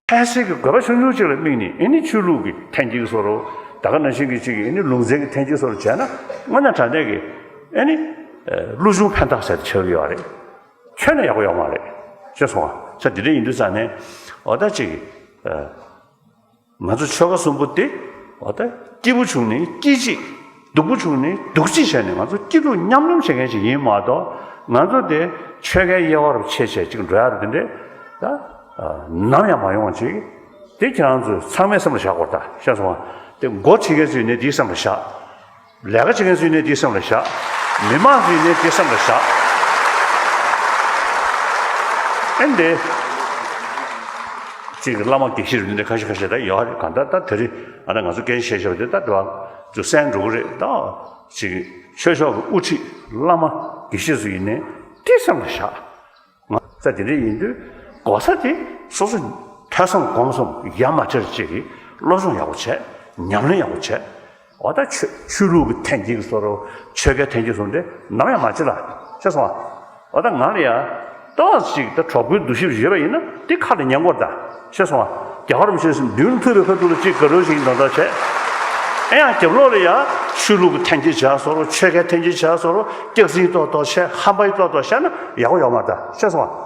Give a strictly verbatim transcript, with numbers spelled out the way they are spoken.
ཁ་གསལ་གྱི་དགོས་པ་ཆུང་ཆུང་ཅིག་ལ་དམིགས་ནས་ཨེ་ནི་ཆོས་ལུགས་ཀྱི་འཐེན་འཁྱེར་བཟོ་རོགས། ད་ག་ནང་བཞིན་གྱི་ཅིག་གི་ཨེ་ནི་ལུང་ཚན་གྱི་འཐེན་འཁྱེར་བཟོ་རོགས་བྱས་ན། དངོས་གནས་དྲང་གནས་ཀྱི་ཨེ་ནི་ཀླུ་གཞུང་ཕན་བཏགས་ཟེར་དེ་ཆགས་ཀྱི་ཡོད་རེད། ཁྱོན་ནས་ཡག་པོ་ཡོད་མ་རེད། ཤེས་སོང་ང་། ས་དེ་འདྲ་ཡིན་དུས་ཙང་ནས་འོ་ད་ཅིག་གི་ང་ཚོ་ཆོལ་ཁ་གསུམ་པོ་དེ་འོ་ད་སྐྱིད་པོ་བྱུང་ནས་སྐྱིད་ཅིག་སྡུག་པོ་བྱུང་ནས་སྡུག་ཅིག་བྱས་ནས་ང་ཚོ་སྐྱིད་སྡུག་མཉམ་མྱོང་བྱེད་མཁན་ཞིག་ཡིན་མ་གཏོགས། ང་ཚོ་དེ་ཆོལ་ཁའི་དབྱེ་བ་རུ་ཕྱེ་བྱས་ཅིག་འགྲོ་ཡ་རུ་དེ་འདྲས་ད་ནམ་ཡང་མ་ཡོང་བ་ཅིག་དེ་ཁྱེད་རང་ཚོས་ཚང་མས་སེམས་ལ་བཞག་དགོས་རེད་ད། ཤེས་སོང་ང་། དེ་སྒོ་ཕྱེ་མཁན་ཚོས་ནས་དེའི་སེམས་ལ་བཞག་ལས་ཀ་བྱེད་མཁན་ཚོས་ནས་དེའི་སེམས་ལ་བཞག་མི་མང་ཚོས་ནས་དེའི་སེམས་ལ་བཞག་ཨེ་འདི། གཅིག་གི་བླ་མ་དགེ་བཤེས་རེད་འདི་ཁ་ཤས་ཁ་ཤས་ད་ཡོད་རེད། གང་ལྟར་ད་དེ་རིང་ཨ་ན་ང་ཚོ་སྐད་ཆ་བཤད་བཞག་པ་དེ་ད་དེ་བ་ཚོ་གསན་འགྲོ་གི་རེད་ད། གཅིག་གི་ཆོས་ཕྱོགས་ཀྱི་དབུ་ཁྲིད་བླ་མ་དགེ་བཤེས་ཚོ་ཡིན་ནས་དེ་སེམས་ལ་བཞག་ང་ཚ་དེ་འདྲ་ཡིན་དུས་གོ་ས་དེ་སོ་སོ་ཐོས་བསམ་སྒོམ་གསུམ་ཡ་མ་བྲལ་གཅིག་གི་སློབ་སྦྱོང་ཡག་པོ་བྱས། ཉམས་ལེན་ཡག་པོ་བྱས། འོ་ད་ཆོས་ཆོས་ལུགས་ཀྱི་འཐེན་འཁྱེར་གྱི་བཟོ་རོགས། ཆོལ་ཁའི་འཐེན་འཁྱེར་བཟོ་འདྲ་ནམ་ཡང་མ་བྱེད་ལ། ཤེས་སོང་ང་། འོ་ད་ང་ལ་ཡ་ཏོག་ཙམ་ཅིག་ད་གྲོགས་པོའི་འདུ་ཤེས་ཡོད་པ་ཡིན་ན་དེ་ཁ་ལ་ཉན་དགོས་ད། ཤེས་སོང་ང་། རྒྱལ་བ་རིན་པོ་ཆེ་མདུན་ཐུག་པའི་ཁ་ཐུག་ལ་ཅིག་དགའ་རོགས་ཤིག་ཡིན་དོན་དག་བྱས། ཨེ་ཡང་རྒྱབ་ལོགས་ལ་ཡ་ཆོས་ལུགས་ཀྱི་འཐེན་འཁྱེར་བྱས་བཟོ་རོགས། ཆོལ་ཁའི་འཐེན་འཁྱེར་བྱས་བཟོ་རོགས། སྐྱག་རྫུན་ཏོག་ཏོག་བཤད། ཧམ་པའི་ཏོག་ཏོག་བཤད་ན་ཡག་པོ་ཡོད་མ་རེད་ད། ཤེས་སོང་ང་།